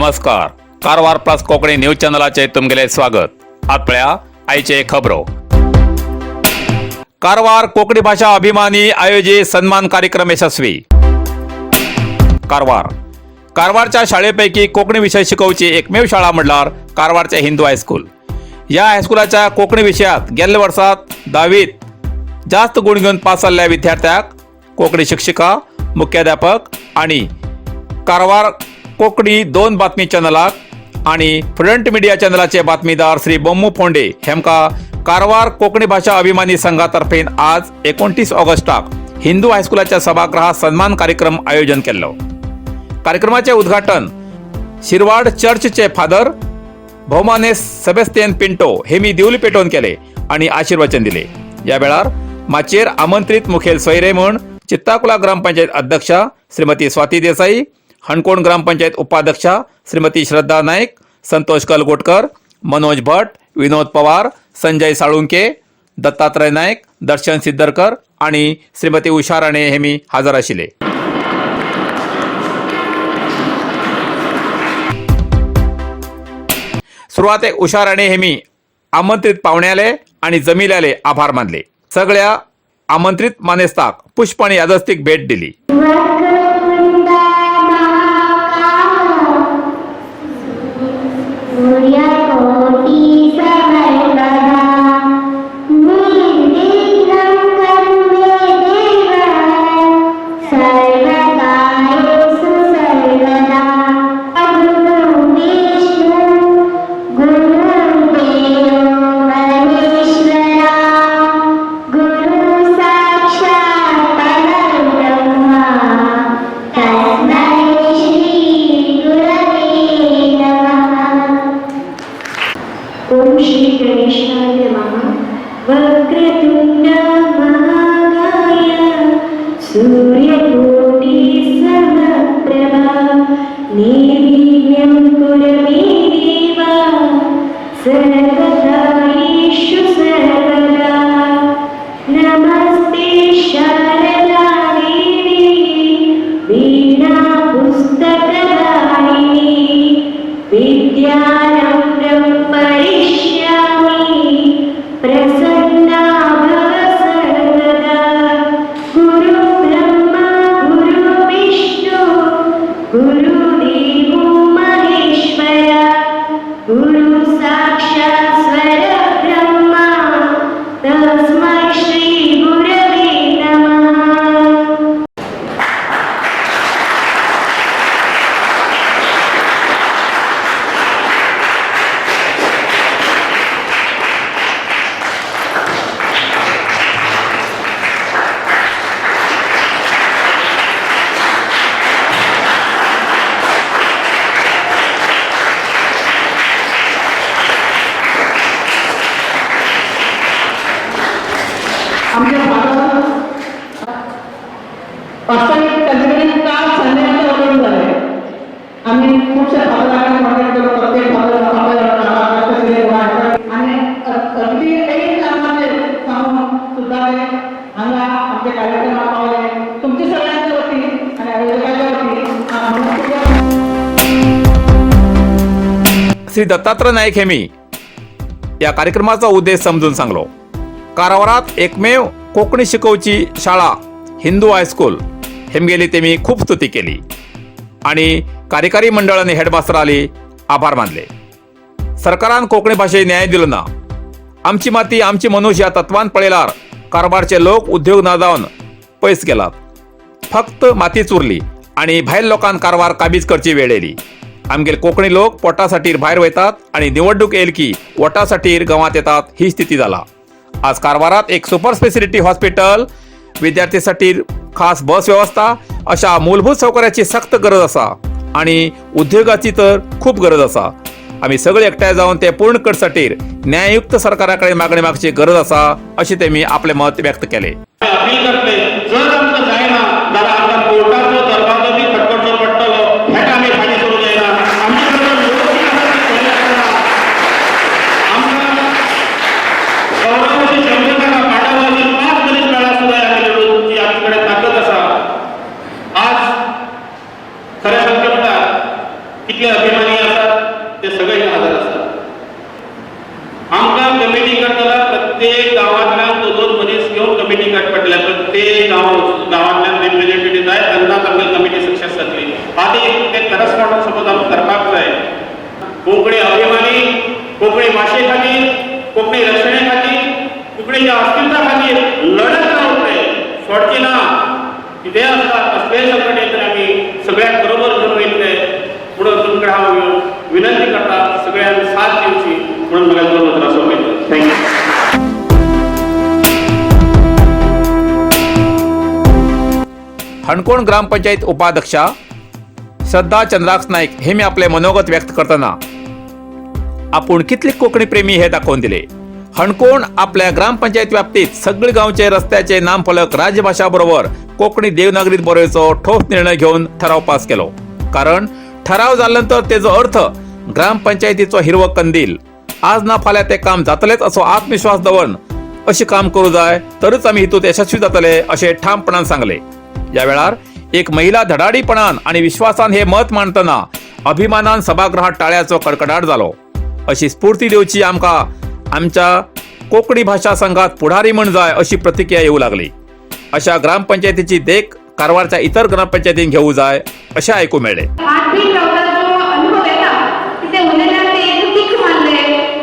नमस्कार, Karwar plus Konkani news चॅनलाचे तुमगेले स्वागत. आत पळया आयचे खबरो. कारवार कोंकणी भाषा अभिमानी आयोजित सन्मान कार्यक्रम यशस्वी. कारवार. कारवारच्या शाळेपैकी कोंकणी विषय शिकोवची एकमेव शाळा म्हणल्यार कारवारचे हिंदू हायस्कूल. ह्या हायस्कुलाच्या कोंकणी विशयात गेल्ल्या वर्सात धावीत जास्त गुण घेवन पास जाल्ल्या विद्यार्थ्याक कोंकणी शिक्षिका, मुख्याध्यापक आणि कारवार कोंकणी दोन बातमी चॅनलाक आणि फ्रंट मिडिया चॅनलाचे बातमीदार श्री बोम्मू फोंडे हेमका कारवार कोंकणी भाषा अभिमानी संघातर्फे आज 29 ऑगस्टाक हिंदू हायस्कुलाच्या सभागृहात सन्मान कार्यक्रम आयोजन केल्लो. कार्यक्रमाचे उद्घाटन शिरवाड चर्चचे फादर भोवमाने सेबेस्तियन पिंटो हे मी दिवली पेटोवन केले आणि आशीर्वचन दिले. या वेळार माचयेर आमंत्रित मुखेल सोयरे म्हूण चित्ताकुला ग्रामपंचायत अध्यक्षा श्रीमती स्वाती देसाई, हणकोण ग्रामपंचायत उपाध्यक्षा श्रीमती श्रद्धा नाईक, संतोष कलगोटकर, मनोज भट, विनोद पवार, संजय साळुंके, दत्तात्रय नाईक, दर्शन सिद्दरकर आणि श्रीमती उषा राणे हे मी हजर आशिल्ले. सुरवातेक उषा राणे हे मी आमंत्रित पाहुण्याले आणि जमिल्याले आभार मानले. सगळ्या आमंत्रित मानेस्ताक पुष्प आणि यादस्तिक भेट दिली. वक्रतुंड महाकाय सूर्यकोटि समप्रभा, निर्विघ्नं कुरु मे देव, सर्वकार्येषु सर्वदा. गुरु विष्णु गुरुदेवो महेश्वरा, गुरु साक्षात् परब्रह्म, तस्मै श्री गुरवे नमः. ओम श्री गणेशाय नमः. वक्रतुंड महाकाय, सूर्यकोटि समप्रभा, निर्विघ्नं कुरु मे देव, सर्वकार्येषु सर्वदा. नमस्ते शारदा देवी, वीणा पुस्तकधारिणी, विद्यारम्भं करिष्यामि, प्रसन्ना भव सर्वदा. गुरु ब्रह्मा गुरु विष्णु गुरुदेवो महेश्वरा, गुरु साक्षात् परब्रह्मा, तस्मै श्री गुरवे नमः. आमचे फादर अष्टमी तांचे कडेन काल संध्याकाळी उलोवन जालें. आमी खुबशे फादरा कडेन कॉन्टेक्ट केलो. प्रत्येक फादर आनी अगदी एक कारणाचेर सांगून सुद्दां ते हांगा आमच्या कार्यक्रमाक पावले. तुमच्या सगळ्यांच्या वतीन आनी आयोजकाच्या वतीन म्हणून श्री दत्तात्रय नाईक हेमी या कार्यक्रमाचा उद्देश समजून सांगलो. कारवारात एकमेव कोंकणी शिकोवची शाळा हिंदू हायस्कूल हेमगेली तेमी खूप स्तुती केली आणि कार्यकारी मंडळाने हेडमास्टर आभार मानले. सरकारान कोंकणी भाशेक न्याय दिलो ना. आमची माती आमची मनुष्य या तत्वान पळयल्यार कारवारचे लोक उद्योग ना जावन पयस गेलात. फक्त मातीच उरली आणि भायल लोकांक कारवार काबीज करची वेळ येयली. आमगेले कोंकणी लोक पोटासाठी भायर वयतात आणि निवडणूक येईल की वोटासाठी गांवात येतात, ही स्थिती जाला. आज कारवारात एक सुपर स्पेशालिटी हॉस्पिटल, विद्यार्थीसाठी खास बस व्यवस्था अशा मूलभूत सौकर्याची सक्त गरज आसा आणि उद्योगाची तर खूप गरज आसा. आमी सगळे एकठांय जावन ते पूर्ण करसाठी न्याययुक्त सरकारा कडेन मागणी मागची गरज आसा, अशें तेमी आपलें मत व्यक्त केलें. अपील करतले, जर आमकां जायना जाल्यार आमकां कोर्टाचो दरवाजो बी खटखटचो पडटलो. हेका आमी फाटीं सरूंक जायना. आमचे कडेन लोक आसा ती खरी आसना. आमकां कौरवाची शंबर नाका, पांडवाची पांच मनीस मेळ्ळ्यार सुद्दां आमी लढूंक आमचे कडेन ताकद आसा. आज खरें सांगचें म्हणल्यार कितले अभिमानी आसात ते सगळे हजर आसात. आमकां कमिटी करतना प्रत्येक गांवांतल्यान दोन दोन मनीस घेवन कमिटी काडपा पडल्या. प्रत्येक गांवांतल्यान रिप्रेझेंटेटिव्ह जाय, तेन्नाच आमगे कमिटी सक्सेस जातली. आतां ते करस्पॉन्डन्स सपोज आमकां करपाक जाय. कोंकणी अभिमानी कोंकणी भाशे खातीर, कोंकणी रक्षणे खातीर, कोंकणीच्या अस्तित्वा खातीर लढत रावतले, सोडचे ना. कितेंय आसता, कसलेय संकट येतले, आमी सगळ्यांक बरोबर घेवन वयतले म्हणून तुमकडे हांव विनंती करता, सगळ्यांक साथ दिवची म्हणून म्हाका दोन उतरां सोंपयता. Thank you. Canacona ग्रामपंचायत उपाध्यक्षा श्रद्धा चंद्राक्ष नाईक हे मी आपले मनोगत व्यक्त करतना आपूण कितले कोंकणी प्रेमी हे दाखोवन दिले. हणकोण आपल्या ग्रामपंचायत व्याप्तीत सगळे गांवचे रस्त्याचे नामफलक राजभाषा बरोबर कोंकणी देवनागरीत बरोवचो ठोस निर्णय घेवन ठराव पास केलो. कारण ठराव जाल्या नंतर तेजो अर्थ ग्रामपंचायतीचो हिरवो कंदील आज ना फाल्यां ते काम जातलेच असो आत्मविश्वास दवरून अशें काम करूं जाय तरच आमी हितूंत यशस्वी जातले अशें ठामपणान सांगले. या वेळार एक महिला धडाडीपणान आणि विश्वासान हे मत मांडतना अभिमानान सभागृहात टाळ्याचो कडकडाट जालो. अशी स्फूर्ती दिवची आमकां आमच्या कोंकणी भाशा संघात पुढारी म्हण जाय अशी प्रतिक्रिया येऊ लागली. अशा ग्रामपंचायतीची देख कारवारच्या इतर ग्रामपंचायतीन घेऊ जाय अशें आयकू मेळ्ळें. आठवी चौदाचो अनुभव येता की ते उलयल्यार ते एक तीख मारले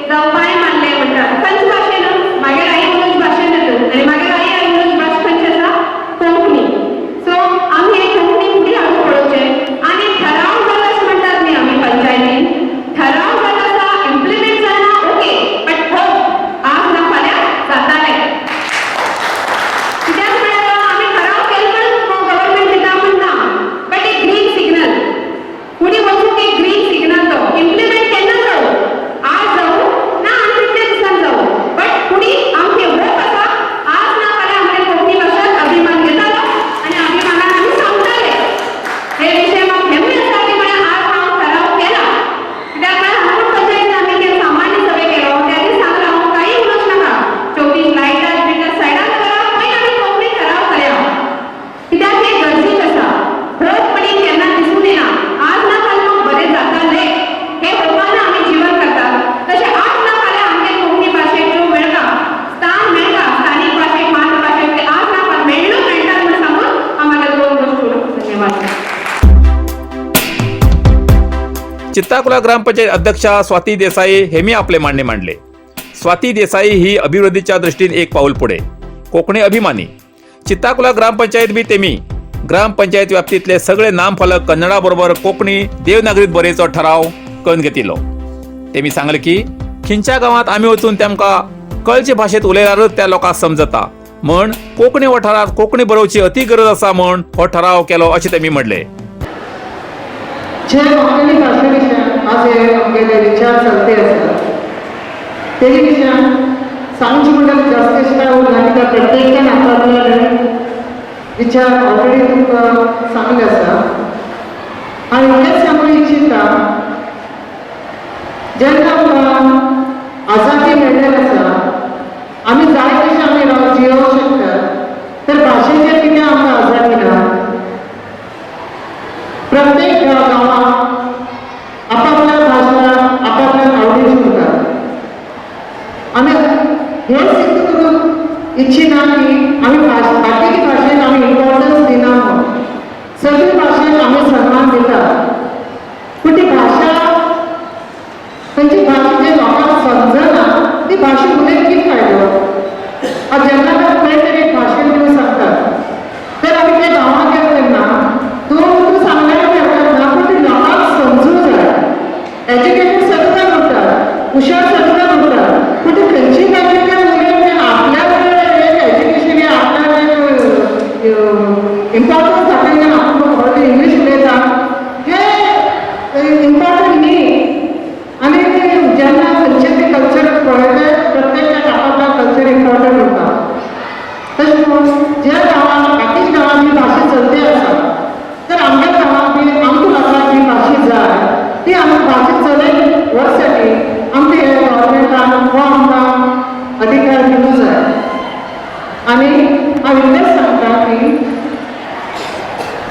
जावं पांय मारले म्हणटात खंयचे भाशेन. मागीर आई उलोवची भाशेन येता आनी मागीर आई उलोवची भाशा खंयची आसा? कोंकणी. सो आमी हे कोंकणी फुडें हाडून पळोवचें आनी ठराव जाला अशें म्हणटात न्ही आमी पंचायतीन. ठराव जाला आसा, इम्प्लिमेंट जायना, ओके, बट होप आज ना फाल्यां जातालें. कित्याक म्हळ्यार आमी ठराव केले म्हण गव्हर्मेंट दिता म्हण ना, बट एक ग्रीन सिग्नल फुडें वचूंक, एक ग्रीन सिग्नल. तो इम्प्लिमेंट केन्ना जावं, आज जावं ना आनी कितले दिसान जावं, बट फुडें आमची होप आसा, आज ना फाल्यां आमगे कोंकणी भाशेक अभिमान घेतालो आनी अभिमानान आमी सांगताले. हे विशय म्हाका हेम्मे आसा की म्हळ्यार आज हांव ठराव केला. कित्याक म्हळ्यार हांव पंचायतीन आमी जे सामान्य सभे केलो त्या दीस सांगलां, हांव कांय उलोवच नाका, 24 लायटां बिटां सायडान करा, पयलीं आमी कोंकणी ठराव करया. कित्याक हें गरजेचें आसा. होप केन्ना दिसून येना, आज ना फाल्यां म्हाका बरें जातालें हे होपान आमी जीवन करतात. तशें आज ना फाल्यां आमगे कोंकणी भाशेक जो मेळटा स्थान मेळटा, स्थानीक भाशेक, मातृभाशेक, ते आज ना फाल्यां मेळ्ळो मेळटा म्हूण सांगून हांव म्हागे दोन गोश्टी उलयतां. धन्यवाद. चित्ताकुला ग्रामपंचायत अध्यक्षा स्वाती देसाई हे मी आपले मांडणे मांडले. स्वाती देसाई ही अभिवृद्धीच्या दृष्टीने एक पाऊल पुढे कोकणी अभिमानी. चित्ताकुला ग्रामपंचायत बी तेमी ग्रामपंचायत व्याप्तीतले सगळे नामफलक कन्नडा बरोबर कोंकणी देवनागरीत बरेचो ठराव करून घेतिल्लो. तेमी सांगले की खंयच्या गांवांत आमी वचून तेमकां कळचे भाशेंत उलयल्यारच त्या लोकांक समजता म्हण कोंकणी वाठारांत कोंकणी बरोवची अती गरज आसा म्हण हो ठराव केलो अशें तेमी म्हणले. जे कोंकणी भाशे विशयान आज हे आमगेले विचार चलते आसा, तेजे विशयान सांगचे म्हणल्यार जास्त अशें कांय उरना, कित्याक प्रत्येकान आपआपले विचार ऑलरेडी तुमकां सांगले आसा. हांव इतलेंच सांगूंक इच्छिता, जेन्ना आमकां आजादी मेळ्ळें आसा, आमी जाय तशें आमी जियोवंक शकतात, तर भाशेचेर कितें आमकां आजादी ना? प्रत्येक गांवांत आपापल्या भाशा आपापल्या आवडीची उरतात. आमी हें सिद्ध करूंक इच्छिना की आमी बाकीच्या भाशेक आमी इम्पॉर्टन्स दिना म्हणून. सगळे भाशेक आमी सन्मान दितात, पूण ती भाशा खंयची भाशा जे लोकांक समजना ती भाशा उलयत कितें फायदो? आतां जेन्ना खंय तरी एक भाशण दिवंक सांगतात, तर आमी त्या गांवांत गेले तेन्ना दोन उतरां सांगल्यार हरकत ना, पूण ती लोकांक समजूंक जाय. एज्युकेटेड सगळे जाण उरतात, हुशार सगळे जाण उरतात, पूण ती खंयची लँग्वेज उलयत तें आपल्याक एक एज्युकेशन हें आपल्याक एक इम्पॉर्टन्स दाखयना. आपूण व्हडली इंग्लीश उलयता हें इम्पॉर्टंट न्ही. आनी जेन्ना खंयचें तें कल्चर पळयलें, प्रत्येकाक आपापल्या कल्चर इम्पॉर्टंट उरता. तशें म्हणून ज्या गांवांत बाकीच्या गांवांत ही भाशा चलती आसा, तर आमच्या गांवांत बी आमकां लोकांक ही भाशा जाय. ती आमकां भाशा चलयत व्हरसाठी आमकां हे गव्हर्मेंटान हो आमकां अधिकार दिवंक जाय. आनी हांव इतलेंच सांगता की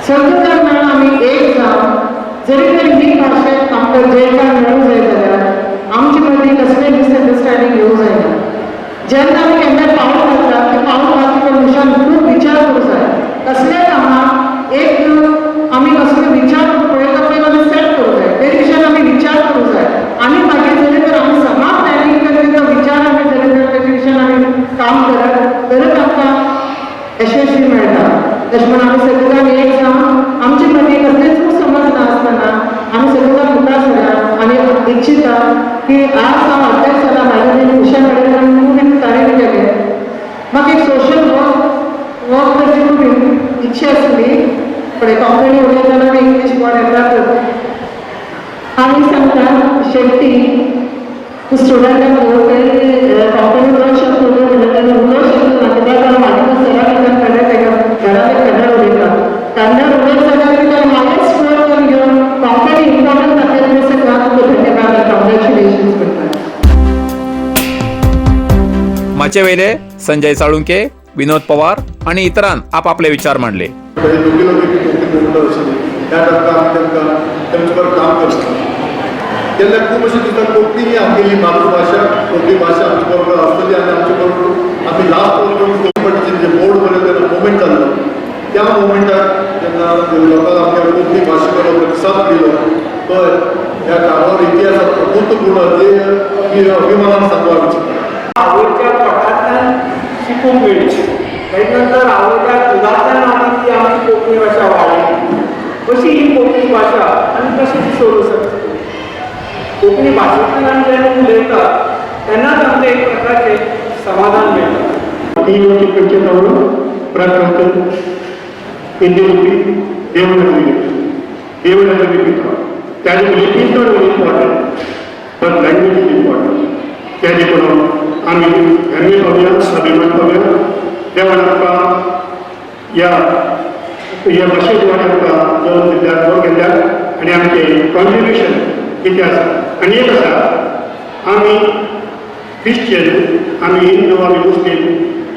सगळे जाण मेळून आमी एक जावन जरी तर ही भाशेक आमकां आमकां जयकार मेळूंक जाय जाल्यार आमचे मदीं कसलें मिसअंडरस्टँडींग येवंक जायना. जेन्ना आमी केन्ना पावल घातला तें पावल घातल्या मनशान खूब विचार करूंक जाय. कसल्या कामाक एक आमी कसलो विचार पळयता पयलीं आमी सेट करूंक जाय, तेजे विशयान आमी विचार करूंक जाय आनी मागीर जरी तर आमी समा प्लॅनिंग करून तो विचार आमी जरी तर तेजे विशयान आमी काम करत तरच आमकां यशस्वी मेळटा. तशें म्हूण आमी सगळे जाण एक जावन आमचे मदीं कसलेच समज नासतना आमी सगळे जाण मुखार सरया आनी इच्छिता की आज हांव अध्यक्ष जाला म्हाज्या उषा मॅडमान खूब तारीफ केले. म्हाका एक सोशल वर्क वर्क करची खूब इच्छा आसली, पण कोंकणी उलयतना इंग्लीश वर्ड येतातच. आमी सांगता शेवटी स्टुडंटांक कोंकणी उलोवंक शकता म्हणल्यार तेणें उलोवंक शकना, कित्याक कारण म्हाका सरा कडल्यान कळ्ळें तेका घरांत कन्नड उलयता. कन्नड उलयत जाल्यार कितें हायस्ट स्कोर करून घेवन कोंकणी इम्पॉर्टंट आसा सगळ्यांक तुका धन्यवाद, कॉंग्रॅच्युलेशन्स म्हणटा. माचये वयले संजय साळुंके, विनोद पवार आणि इतरान आपापले विचार मांडले. काही लोकी लोकी कोंकणी मुवमेंट आशिल्ली त्या टायमार आमी तांकां तेमचे बरोबर काम करता तेन्ना खूब अशें दिसता कोंकणी ही आमगेली मातृभाशा, कोंकणी भाशा आमचे बरोबर आसतली आनी आमचे बरोबर आमी लास्ट कोंकणी जे बोर्ड बरयले तेन्ना मुवमेंट जाल्लो त्या मुवमेंटाक जेन्ना लोकांक आमच्या कोंकणी भाशे बरोबर प्रतिसाद दिलो तो ह्या कारवार इतिहासात अभूतपूर्ण जे आमी अभिमानान सांगू इच्छिता. आवयच्या पोटांतल्यान शिकूंक मेळ्ळी, मागीर नंतर आवयच्या दुदांतल्यान आमी ती आमची कोंकणी भाशा वाडयली. अशी ही कोंकणी भाशा आमी कशी ती सोडूं शकता? कोंकणी भाशेंतल्यान आमी जेन्ना उलयता तेन्नाच आमकां एक प्रकारचें समाधान मेळटा. तीन लिपीचे तवळ प्राकृत, हिंदी लिपी, देवनागरी लिपी. देवनागरी लिपी त्या लिपी is not very important, but language is important. त्या देखून आमी हेम्मे पावया, अभिमान पावया. देवान आमकां ह्या ह्या भाशे द्वारे आमकां जल्म दिल्ल्याक, व्हड केल्ल्याक आनी आमचें कॉन्ट्रिब्युशन कितें आसा. आनी एक आसा, आमी क्रिश्चन, आमी हिंदू, आमी मुस्लीम,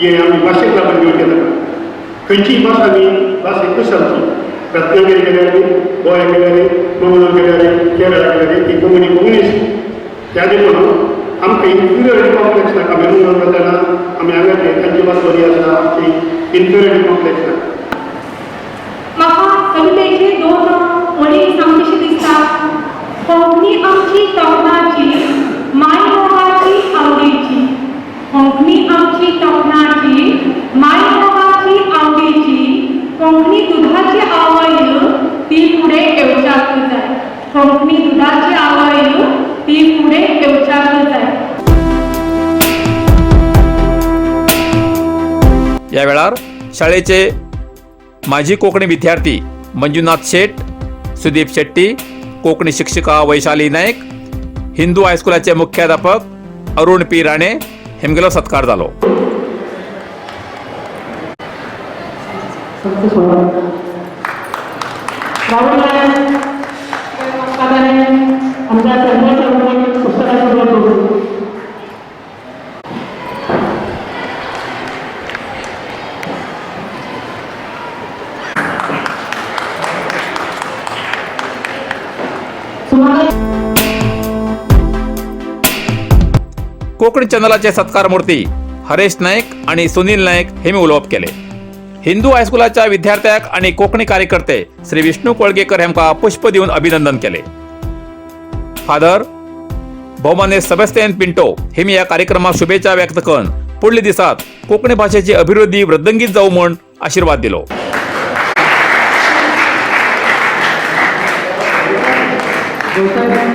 हे आमी भाशेक लागून घेवचें नाका. खंयचीय भास, आमी भास एकूच आमची. रत्नागिरी गेल्यार, गोंया गेल्यार, मंगळूर गेल्यार, केरळा गेल्यार ती कोंकणी कोंकणीच. त्या देखून आमकां इन्फिरियरिटी कॉम्प्लेक्स नाका. आमी मंगळूर वतना आमी हांगाचे तांची भास बरी आसा, आमची इन्फिरियरिटी कॉम्प्लेक्स नाका. म्हाका कवितेची दोन वळी सांगचीशी दिसता. कोंकणी आमची तोखणाची, मायमोगाची, आवडीची. कोंकणी आमची तोखणाची, मायमोगाची, आवडीची. कोंकणी दुधाची आवय, ती फुडें येवच्याक जाय. कोंकणी दुधाची आवय, ती फुडें येवच्याक जाय. या वेळार शाळेचे माजी कोंकणी विद्यार्थी मंजुनाथ शेट, सुदीप शेट्टी, कोंकणी शिक्षिका वैशाली नायक, हिंदू हायस्कुलाचे मुख्याध्यापक अरुण पी राणे हेमगेलो सत्कार जालो. राहुल नायक, आमदार संजय चौधरी पुस्तकाची भेट दिली. सुमारे कोंकणी चॅनलाचे सत्कार मूर्ती हरेश नायक आणि सुनील नायक हेमी उलोवप केले. हिंदू हायस्कुलाच्या विद्यार्थ्याक आणि कोंकणी कार्यकर्ते श्री विष्णू कोळगेकर हेमकां पुष्प दिवन अभिनंदन केले. फादर भोवमाने सेबेस्तियन पिंटो हेमी ह्या कार्यक्रमाक शुभेच्छा व्यक्त करून पुडल्या दिसात कोंकणी भाशेची अभिवृद्धी वृद्धंगीत जावं म्हूण आशिर्वाद दिलो. देवसाई.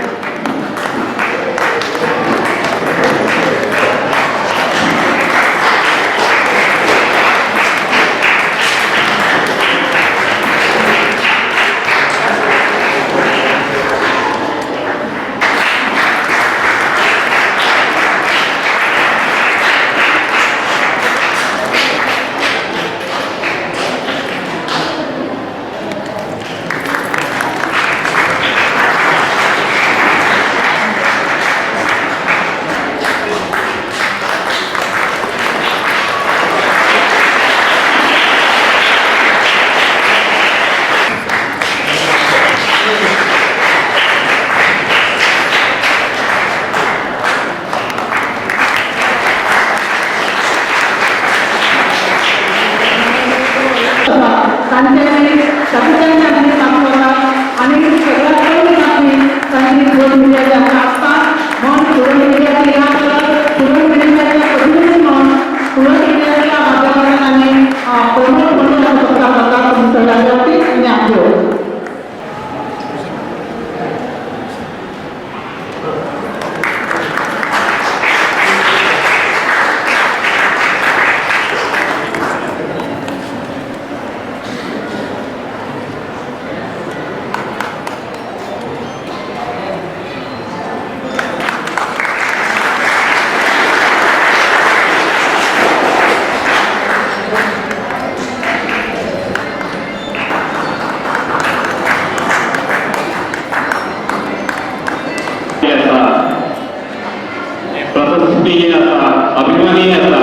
ट्रस्टी आसा, अभिमानी आसा,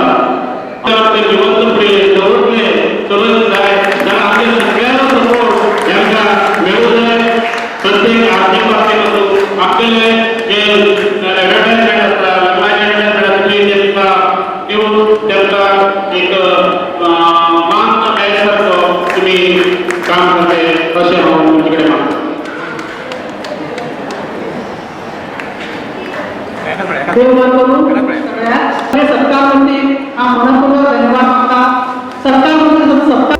ते जिवंत फुडें दवरतले, चलत जाय जाल्यार आमच्या सगळ्यांचो सपोर्ट तांकां मेळूं जाय. प्रत्येक आर्थीक बाबतीत आसूं, आपले जे एडवर्टायजमेंट आसता, लग्नाचे एडवर्टायजमेंट आसता, तुमी तांकां दिवन तांकां एक मान मेळसारको तुमी काम करते अशें हांव तुमचे कडेन मागता. देव बरें करूं सगळ्यांक. सत्कार मंत्री हांव मनपूर्वक धन्यवाद मागता. सत्कार मंत्री सत्कार.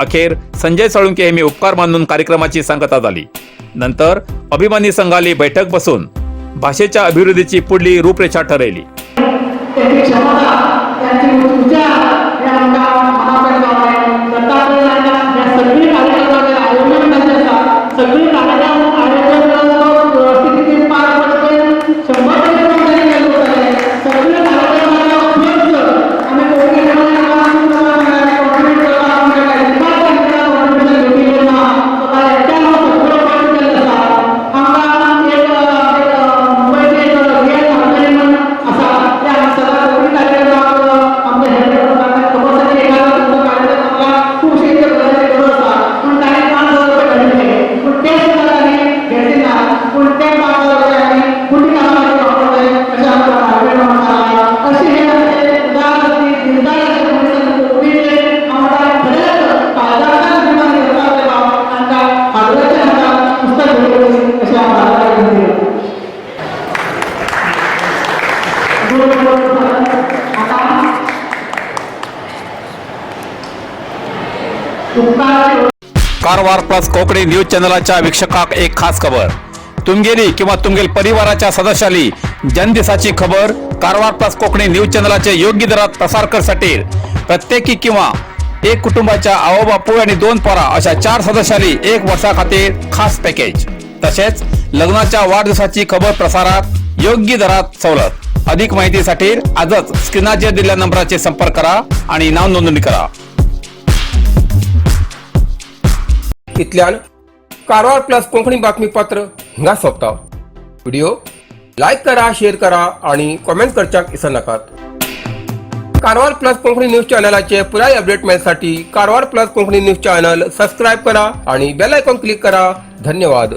अखेर संजय साळुंके यांनी उपकार मानून कार्यक्रमाची सांगता झाली. नंतर अभिमानी संघाली बैठक बसून भाषेच्या अभिवृद्धीची पुढली रूपरेषा ठरवली. त्यांची क्षमता, त्यांची विचार हे आमकां मना कडेन दत्तात्रय नायकान ह्या सगळी कार्यक्रमाचें आयोजन तांचें आसा. सगळी कार्यक्रम आयोजन व्यवस्थीत रितीन पार पडचे 100% तांणी केल्लो उरतलें. सगळे कार्यक्रमाचो खर्च आमी कोंकणी कॉन्ट्रिब्यूट करपाक आमकां अजिबात कॉन्ट्रिब्युशन घेतिल्लें ना. स्वता एकट्यान हो सगळो खर्च केल्लो आसा. आमकां एक एक मुंबयचे एक रियल म्हालगडे म्हण आसा, ते आमी सदां कोंकणी कार्यक्रमाक आमकां हेल्प करतात. खबर आसा की एखादो तुमचो कार्यक्रम आमकां खुबशे पयशांची गरज आसा, पूण तांणी 5,000 रुपया धाडिल्ले, पूण ते सुद्दां तांणी घेतले ना. पूण ते 5,000 रुपया आमी फुडली कामां खातीर वापरले अशें आमकां म्हालगडे सांगलां. अशें हे आमचे उदार दिलदार अशे मनीस कोंकणीचे हांव म्हणटा खरेंच काळजांतल्यान अभिमान घेवपाक जाय. तांकां आदराच्या हातान पुस्तक भेटयलें अशें हांव भारताक विनंती करतां. आता उपकार. कारवार प्लस कोकणी न्यूज चॅनलाच्या वीक्षकाक एक खास खबर. तुमगेली किंवा तुमगेल परिवाराच्या सदस्याली जन्मदिसाची खबर कारवार प्लस कोकणी न्यूज चॅनलाचे योग्य दरात प्रसार करसाठी प्रत्येकी किंवा एक कुटुंबाच्या आवो बापूय आणि 2 पोरा अशा 4 सदस्याली 1 वर्षा खातीर खास पॅकेज, तसेच लग्नाच्या वाढदिवसाची खबर प्रसारात योग्य दरात सवलत. अधिक माहितीसाठी आजच स्क्रीनाचेर दिलेल्या नंबराचे संपर्क करा आणि नाव नोंदणी करा. इतल्यान कारवार प्लस कोंकणी बातमीपत्र हिंगा सोंपता. व्हिडिओ लायक करा, शेअर करा आणि कॉमेंट करच्याक विसरनाकात. कारवार प्लस कोंकणी न्यूज चॅनलाचे पुराय update मेळसाठी Karwar plus Konkani news channel subscribe करा आणि बेल आयकॉन क्लिक करा. धन्यवाद.